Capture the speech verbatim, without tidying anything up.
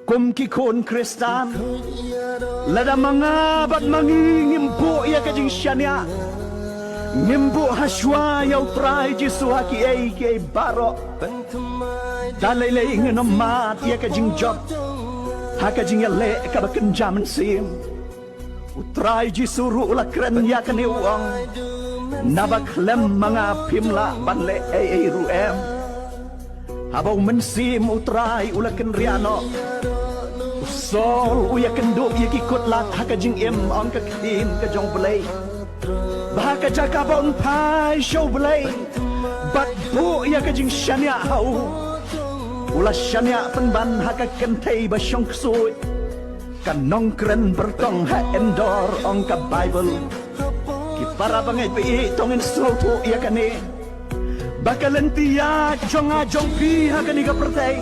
Kum ki khun Khristan, lada ma nga bad ma ngi ngim buh ïa ka jingshaniah, ngim buh hashwa ïa U Trai Jisu ha kiei kiei baroh, da lei lei ngin ym mad ïa ka jingjop ha ka jingïaleh kaba kynja mynsiem. U Trai Jisu ruh u la kren ïa kane, u ong, naba khlem ma nga phim lah ban leh ei ei ruh em. Haba U Mynsiem U Trai u la kynriah noh, u Saul u ïakynduh ïa ki kutlad ha ka jingim, ong ka ktien ka jong U Blei, ba ha ka jaka ba un phai sha U Blei bad buh ïa ka jingshaniah ha u, u la shaniah pynban ha ka kynthei ba shong ksuid, ka nongkren byrtong ha Endor, ong ka Baibl. Ki para bangeit ba ïeit, to ngin sngewthuh ïa kane, ba ka lynti ïaid jong nga jong phi ha kane ka pyrthei